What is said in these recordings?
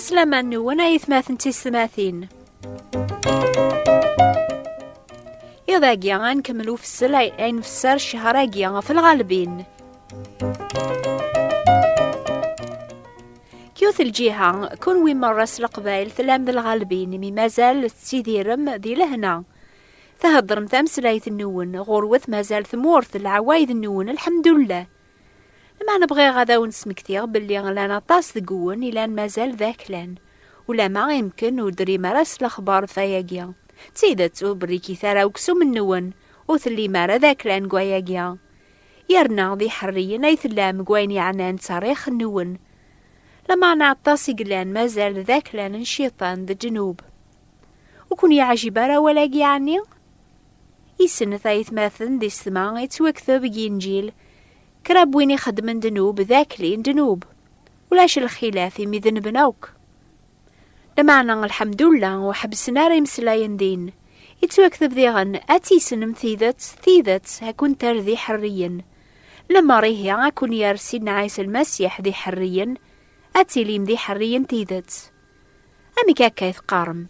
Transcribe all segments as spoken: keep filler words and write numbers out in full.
Slama-nwen ay atmaten d tiyessetmatin. Iḍ-agi ad nkemmel ufessel ay ay nfesser ccher-agi ɣef lɣalbin. Kyut lǧiha, kunwi merra s leqbayel tellam d lɣalbin, imi mazal tettidirem di lehna. Theddrem tameslayt-nwen, ɣur-wet mazal tmurt d leɛwayed-nwen, lḥemdullah. Lameɛna bɣiɣ ad awen-smektiɣ belli llan aṭas deg-wen ilan mazal d aklan. Ulama imken ur d-terrim ara s lexbar ɣef wayagi. D tidet ur berrikit ara uksum-nwen, ur tellim ara d aklan deg wayagi. Yerna d iḥerriyen ay tellam deg wayen yeɛnan ttarix-nwen. Lameɛna aṭas i yellan mazal d aklan n cciṭan d ddnub. Ur ken-yeɛjib ara wawal-agi yeɛni? Isennet ay atmaten d yessetma yettwakteb deg Yinǧil, kra n win ixeddmen ddnub d akli n ddnub. Ulac lxilaf imi denben akk. Lameɛna, lḥemdullah, ur ḥebbsen ara imeslayen din. Yettwakteb diɣen, ad tissnem tidet, tidet ad ken-terr d iḥerriyen. Lemmer ihi ad ken-yerr Sidna Ɛisa Lmasiḥ d iḥerriyen, ad tilim d iḥerriyen tidet. Amek akka i teqqarem?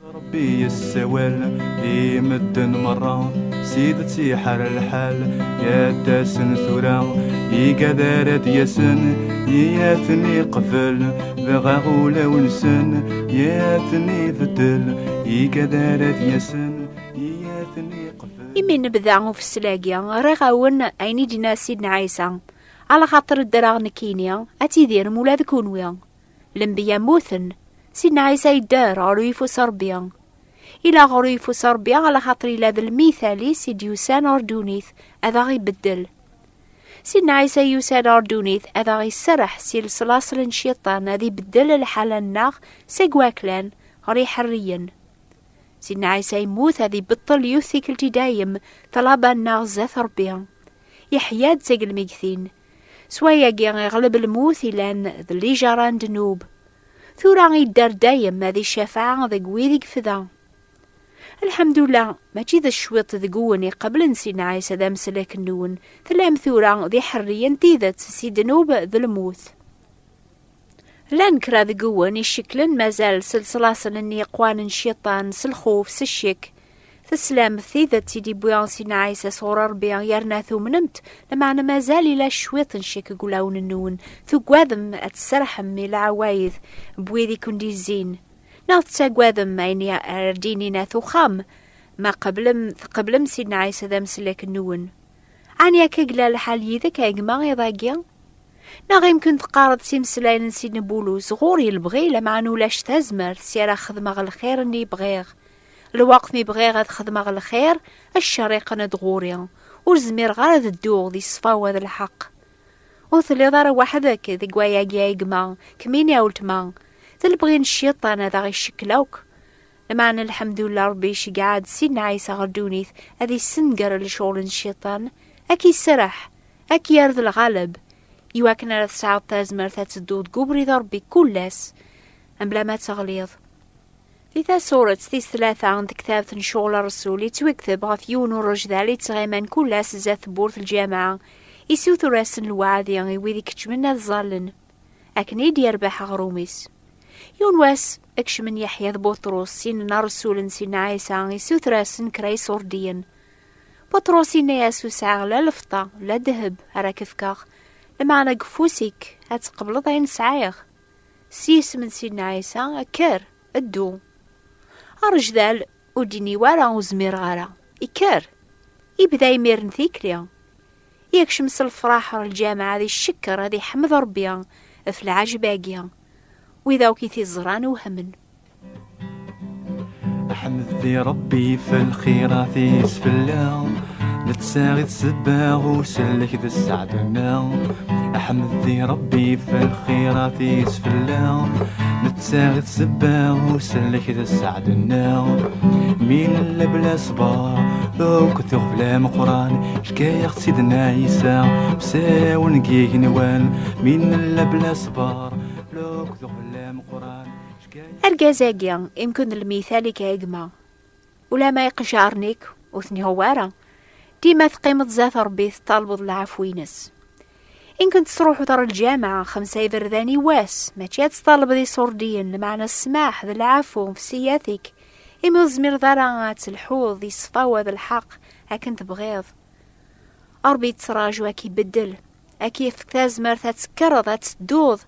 Ṛebbi yessawal i medden merra, s tidet iḥar lḥal, yaddasen tura, igad ara d-yasen, i ad ten-iqbel, dɣa ulawen-nsen, i ad ten-ibeddel, igad ara d-yasen, i ad ten-iqbel. Imi nebda ufessel-agi, rriɣ-awen ayen i d-yenna Sidna Ɛisa, alaxaṭer ddreɣ nekkini, ad tidirem ula d kunwi. Lenbiya mmuten. Sidna Ɛisa yedder ɣer uyeffus n Ṛebbi. Ila ɣer uyeffus n Ṛebbi, alaxaṭer ila d lmital-is i d-yusan ɣer ddunit, ad aɣ-ibeddel. Sidna Ɛisa yusa-d ɣer ddunit, ad aɣ-iserreḥ si leṣlaṣel n cciṭan, ad ibeddel lḥala-nneɣ seg waklan ɣer iḥerriyen. Sidna Ɛisa yemmut, ad ibeṭṭel yiwet tikkelt i dayem ṭṭlaba-nneɣ zdat Ṛebbi. Yeḥya-d seg lmegtin. S wayagi iɣleb lmut ilan d lijaṛa n ddnub. Tura yedder dayem ad icafeɛ deg wid i yefda. Lḥemdullah, mačči d cwiṭ deg-wen iqeblen Sidna Ɛisa d ameslak-nwen. Tellam tura d iḥerriyen tidet si ddnub d lmut. Llan kra deg-wen icekklen mazal s leṣlaṣel-nni yeqwan n cciṭan, s lxuf, s ccek. Teslam d tidet i d-iwwi Sidna Ɛisa sɣur Ṛebbi, yerna tumnem-t, lameɛna mazal ila cwiṭ n ccek deg wulawen-nwen. Tugadem ad tserrḥem i leɛwayed n wid i ken-d-izzin. Neɣ tettagadem ayen ara d-inin at uxxam, ma qeblem, tqeblem Sidna Ɛisa d ameslak-nwen? Ɛni akka i yella lḥal yid-k a gma iḍ-agi? Neɣ imken teqqareḍ s imeslayen n Sidna Bulus, ɣur-i lebɣi, lameɛna ulac tazmert si ara xedmeɣ lxir-nni bɣiɣ. Lweqt mi bɣiɣ ad xedmeɣ lxir, ccer iqqen-d ɣur-i. Ur zmireɣ ara ad dduɣ di ṣṣfawa d lḥeqq. Ur telliḍ ara weḥd-k deg wayagi a gma, kemmini a weltma. D lebɣi n cciṭan ad aɣ-icekkel akk. Lameɛna lḥemdullah Ṛebbi iceggeɛ-d Sidna Ɛisa ɣer ddunit ad issenger lecɣel n cciṭan, ad k-iserreḥ, ad k-yerr d lɣaleb, iwakken ara tesɛuḍ tazmert ad tedduḍ deg ubrid n Ṛebbi kul ass, mebla ma teɣliḍ. Di tasuret tis tlata n tektabt n Ccɣel Ṛṛsul, ittwakteb ɣef yiwen n urejdal ittɣiman kul ass zdat tewwurt n lǧameɛ, issutur-asen lweɛdi i wid ikeččmen ad ẓẓallen, akken i d-yerbeḥ aɣrum-is. Yiwen wass, kecmen Yeḥya d Buṭrus, sin n ṛṛusul n Sidna Ɛisa, issuter-asen kra iṣurdiyen. Buṭrus yenna-yas: "Ur sɛiɣ la lfeṭṭa, la ddheb ara k-fkeɣ, lameɛna deg ufus-ik ad tqebleḍ ayen sɛiɣ. S yisem n Sidna Ɛisa, kker, ddu." Arejdal ur d-yenni wara: "Ur zmireɣ ara." Ikker. Ibda imiren tikli. Yekcem s lefraḥ ɣer lǧameɛ, ad icekker, ad iḥmed Ṛebbi ɣef lɛejb-agi. Wid akk i t-iẓran wehmen. Ḥmed di Ṛebbi ɣef lxirat-is fell-aɣ, netta i d ssebba usellek d sseɛd-nneɣ. Ḥmed di Ṛebbi ɣef lxirat-is fell-aɣ, netta i d ssebba usellek d sseɛd-nneɣ. Mi nella bla ṣṣber, akked uɣbel ameqqran, yefka-yaɣ-tt-id Sidna Ɛisa, msawen deg yigenwan. Mi nella bla ṣṣber, akked uɣbel ameqqran, yefka-yaɣ-tt-id. Argaz-agi, imken d lmital-ik a gma. Ulamma iqejjaren-ik ur ten-yuɣ wara. Dima teqqimeḍ zdat Ṛebbi, teṭṭalbeḍ lɛefw-ines. Inken tesruḥuḍ ɣer lǧameɛ xemsa iberdan i wass, mačči ad tṭalbeḍ iṣurdiyen, lmeɛna ssmaḥ d lɛafu f ssiyat-ik, imi ur tezmireḍ ara ad telḥuḍ di ṣṣfawa d lḥeqq akken tebɣiḍ. Ṛebbi yettraǧu ad k-ibeddel, ad k-yefk tazmert ad tekkreḍ, ad tedduḍ,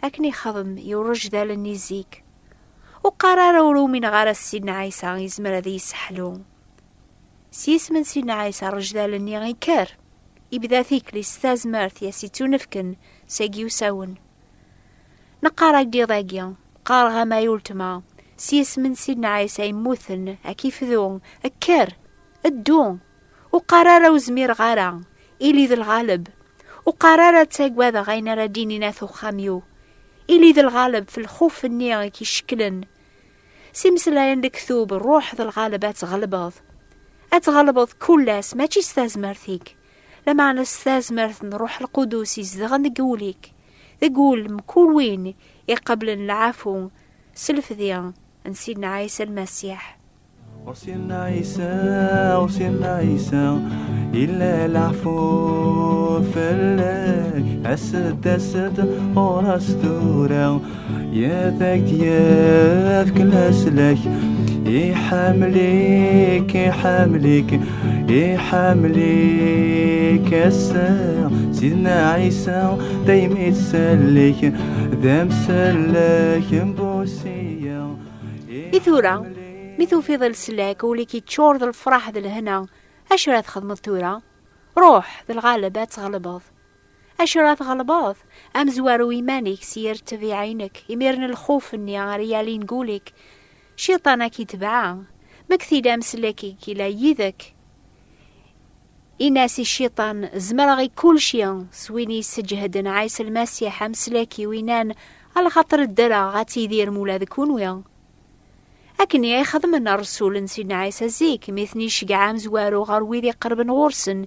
akken ixdem i urejdal-nni zik. Ur qqar ara ur umineɣ ara s Sidna Ɛisa, yezmer ad iyi-seḥlu. S yisem n Sidna Ɛisa, arejdal-nni ikker, ibda tikli s tazmert i as-ittunefken seg yiwsawen. Neqqar-ak-d iḍ-agi, qqareɣ-am ay ultma, s yisem n Sidna Ɛisa yemmuten, ad k-ifdu, kker, ddu, ur qqar ara ur zmireɣ ara, ili d lɣaleb, ur qqar ara ttagadeɣ ayen ara d-inin at uxxam-iw, ili d lɣaleb f lxuf-nni i k-icekklen. S imeslayen n lektub, ṛuḥ d lɣaleb ad tɣelbeḍ. Ad tɣelbeḍ kul ass, mačči s tazmert-ik, lameɛna s tazmert n Ṛuḥ Lqudus izedɣen deg wul-ik, deg wul mkul win iqeblen lɛafu s lefdi n Sidna Ɛisa Lmasiḥ. Ur Sidna Ɛisa, ur Sidna Ɛisa, illa leɛfu fell-ak. As-d, as-d ɣur-s tura, ad ak-d-yefk leslak. Iḥemmel-ik, iḥemmel-ik, iḥemmel-ik ass-a. Sidna Ɛisa daymi tsellek, d amsellek n bu-, I tura, mi tufiḍ leslak, ul-ik yeččur d lefraḥ d lehna, acu ara txedmeḍ tura? Ruḥ, d lɣaleb ad tɣelbeḍ. Acu ara tɣelbeḍ? Amezwaru iman-ik s yir ttabiɛa-inek, imiren lxuf-nni ara yalin deg ul-ik. Cciṭan ad k-itbeɛ, mekti-d amsellek-ik ila yid-k. Ini-as i cciṭan, zemreɣ i kulci, s win yesseǧhden Ɛisa Lmasiḥ amsellek-iw inan, alaxaṭer ddreɣ ad tidir mula d kunwi. Akken i xedmen ṛṛsul n Sidna Ɛisa zik, mi ten-iceggeɛ amezwaru ɣer wid iqerben ɣur-sen,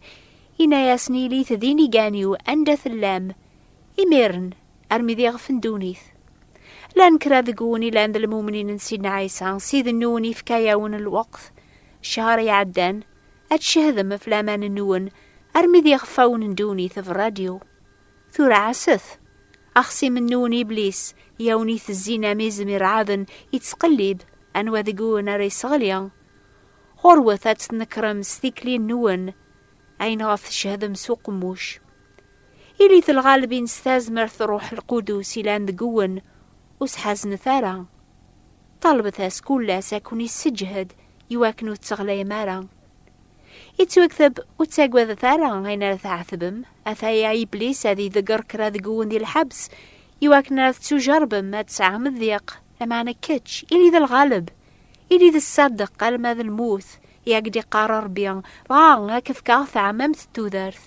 ini-asen, ilit d inigan-iw anda tellam, imiren, armi d iɣef n ddunit. Llan kra deg-wen ilan d lmumnin n Sidna Ɛisa, Ssid-nwen ifka-yawen lweqt, ccher iɛeddan, ad tcehdem ɣef laman-nwen, armi d iɣfawen n ddunit ɣef ṛṛadyu. Tura ɛasset! Axṣim-nwen Iblis, i awen-itezzin am izem ireɛɛden, yettqellib anwa deg-wen ara yesseɣli. Ɣurwet ad tnekrem s tikli-nwen, ayen ɣef tcehdem s uqemmuc. Ilit lɣalbin s tazmert n Ṛṛuḥ Lqudus ilan deg-wen, ur sḥaznet ara. Ṭalbet-as kul ass ad ken-isseǧhed, iwakken ur tetteɣlayem ara. Ittwakteb, ur ttagadet ara ayen ara tɛetbem, ataya Iblis ad iḍegger kra deg-wen di lḥebs, iwakken ara tettujerbem ad tesɛem ddiq, lameɛna kečč, ili d lɣaleb, ili d ṣṣadeq alma d lmut, i ak-d-iqqar Ṛebbi, dɣa ad k-fkeɣ taɛmamt n tudert.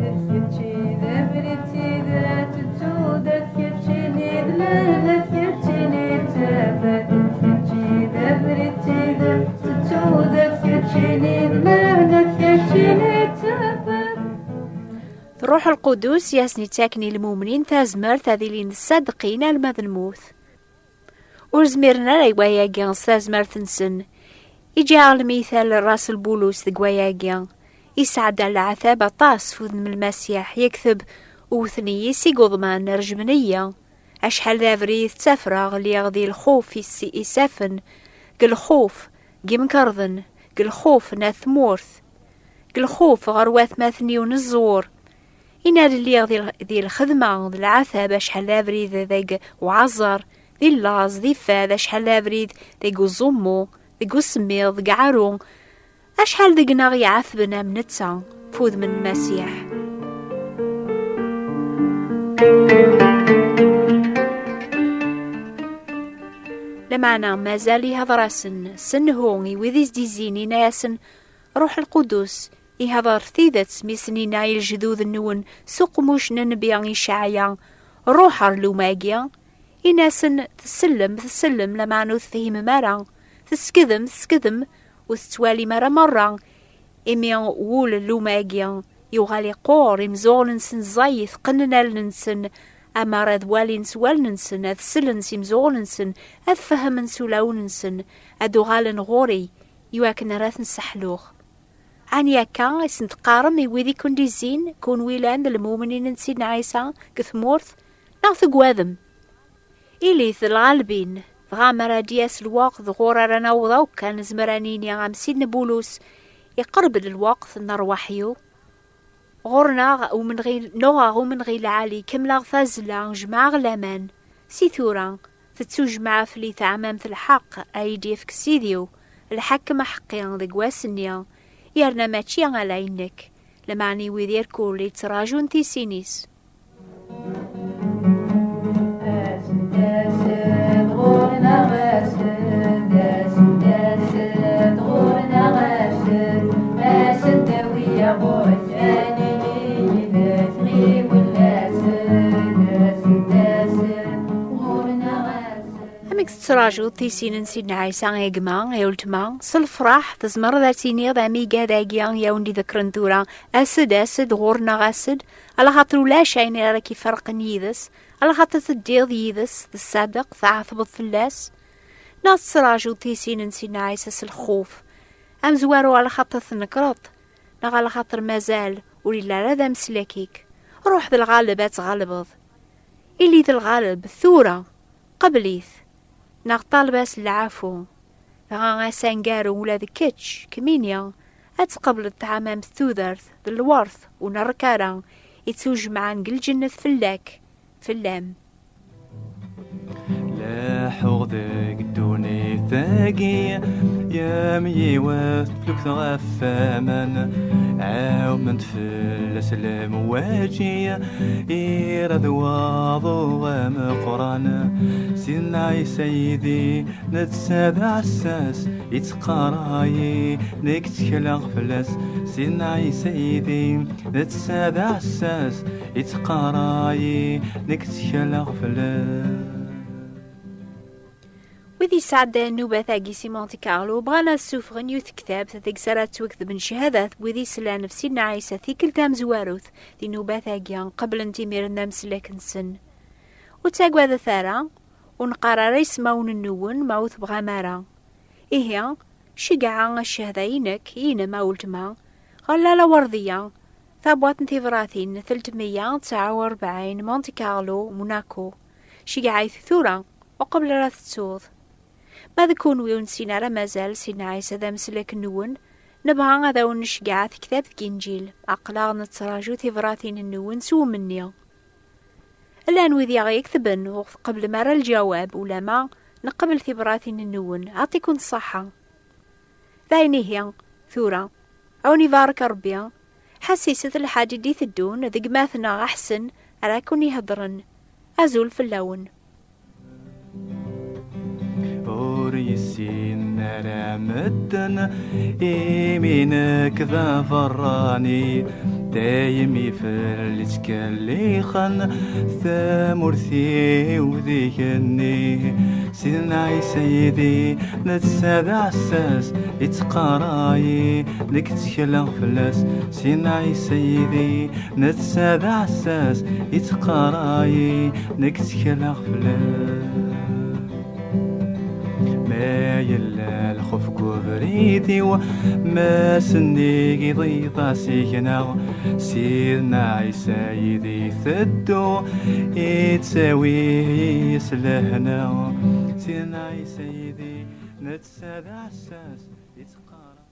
D kečč i d abrid, d tidet d tudert, keččini d lehna, keččini d tafat. D kečč i d abrid, d tidet d tudert, keččini d lehna, keččini d tafat. D Ṛṛuḥ Lqudus i asen-ittaken i lmumnin tazmert ad ilin d ṣṣadeqin alma d lmut. Ur zmiren ara i wayagi s tazmert-nsen. Iǧeɛ lmital Ṛasel Bulus deg wayagi. Isɛedda leɛtab aṭas f udem n Lmasiḥ, yekteb, wwten-iyi seg uḍman, rejmen-iyi. Acḥal d abrid ttafreɣ, lliɣ di lxuf is-, isafen, deg lxuf, deg imkerḍen, deg lxuf n at tmurt, deg lxuf ɣer watmaten-iw n ẓẓur. Inna-d lliɣ di l-, di lxedma d leɛtab, acḥal d abrid deg uɛaẓer, di llaẓ, di fad, acḥal d abrid deg uẓummu, deg usemmiḍ, deg ɛaru, acḥal deg-neɣ iɛetben am netta f udem n Lmasiḥ. Lameɛna mazal ihder-asen s nnhu i wid i s-d-izzin, inna-yasen, Ṛuḥ Lqudus ihder tidet mi sen-inna i lejdud-nwen s uqmuc n nnbi Icaɛya, Ṛuḥ ɣer luma-agi, in-asen, tsellem, tsellem, lameɛna ur tefhimem ara, teskedem, teskedem, ur tettwalim ara merra, imi wul n luma-agi yuɣal iqqur, imzuɣen-nsen ẓẓayit, qqnen allen-nsen, amar ad walin s wallen-nsen, ad sellen s imzuɣen-nsen, ad fehmen s ulawen-nsen, ad uɣalen ɣur-i, iwakken ara ten-sseḥluɣ. Ɛni akka i sen-teqqarem i wid i ken-d-izzin, kunwi llan d lmumnin n Sidna Ɛisa deg tmurt, neɣ teggadem? Ilit d lɣalbin, dɣa mi ara d-yas lweqt ɣur ara naweḍ akk, ad nezmer ad nini am Sidna Bulus, iqerreb-d lweqt n rrwaḥ-iw. Ɣur-neɣ umenɣi, nuɣeɣ umenɣi lɛali, kemmleɣ tazzla, jemɛeɣ laman. Si tura, tettujmeɛ fell-i teɛmamt lḥeqq ay d-yefk Sidi-w, lḥakem aḥeqqi deg wass-nni, yerna mačči ala i nekk, lameɛna i wid irkul yettraǧun tisin-is. As-d, as-d, ɣur-neɣ as-d, as-d, as-d, ɣur-neɣ as-d, as-d, awi ɣur-k, ad nili yid-k, ɣiwel as-d, as-d, as-d, ɣur-neɣ as-d. Amek tettrajuḍ tisin n Sidna Ɛisa, a gma, a weltma? S lefraḥ, tzemreḍ ad tiniḍ, amigad-agi i awen-d-iḍekkren tura, as-d, as-d, ɣur-neɣ as-d, alaxaṭer ulac ayen ara k-iferqen yid-s, alaxaṭer teddiḍ yid-s, tessadeq, tɛetbeḍ fell-as. Neɣ tettrajuḍ tisin n Sidna Ɛisa s lxuf, amezwaru alaxaṭer tnekreḍ, neɣ alaxaṭer mazal ur yelli ara d ameslak-ik. Ruḥ d lɣaleb ad tɣelbeḍ. Ili d lɣaleb tura, qbel-it, neɣ ṭaleb-as lɛafu. Dɣa ass aneggaru ula d kečč, kemmini, ad tqebleḍ ṭṭɛam am tudert d lwert ur nerk ara, ittujemɛen deg lǧennet fell-ak, fell-am. Leḥḥuɣ deg ddunit-agi, yam yiwet tlukt ɣef waman, ɛawment fell-as lemwaǧi, irad waḍu ameqqran. Sidna Ɛisa yid-i, netta d aɛessas, ittqaray, nekk ttekleɣ fell-as. Sidna Ɛisa yid-i, netta d aɛessas, ittqaray, nekk ttekleɣ fell-as. Wid yesɛeddayen nnubat-agi si Monte Carlo bɣan ad ssufɣen yiwet tektabt deg-s ara ttwaketben cchadat n wid yeslan ɣef Sidna Ɛisa tikkelt tamezwarut di nnubat-agi, qeblen-t imiren d ameslak-nsen. Ur ttagadet ara, ur neqqar ara ismawen-nwen ma ur tebɣam ara. Ihi, ceggɛa ccahda-inek, inem a weltma, ɣer Lalla Werdiya, tabwaṭ n tebratin, telt meyya tesɛa u rebɛin, Monte Carlo, Monaco. Ceggɛ-it tura, uqbel ara tettuḍ. Ma d kunwi ur nessin ara mazal Sidna Ɛisa d ameslak-nwen, nebɣa ad awen-nceggeɛ tektabt deg Inǧil. Aql-aɣ nettraǧu tibratin-nwen s umenni. Llan wid i aɣ-iketben ur tqeblem ara lǧawab, ulama neqbel tibratin-nwen, ɛṭikum ṣṣaḥa. D ayen ihi, tura, a wen-ibarek Ṛebbi, ḥassiset lḥaǧ i d-iteddun d gma-tneɣ Ḥsen ara ken-iheddren. Azul fell-awen. Ur yessin ara medden imi nekk d aberrani, dayem ifel ttkellixen tamurt-iw d igenni. Sidna Ɛisa yid-i, netta d aɛessas, ittqaray, nekk ttekleɣ fell-as. Sidna Ɛisa yid-i, netta d aɛessas, ittqaray, nekk ttekleɣ fell-as. Ma yella lxuf deg ubrid-iw, ma sennig iḍ-iḍ asigna, Sidna Ɛisa yid-i teddu, ittawi-yi s lehna. Sidna Ɛisa yid-i, netta d aɛessas, ittqaray.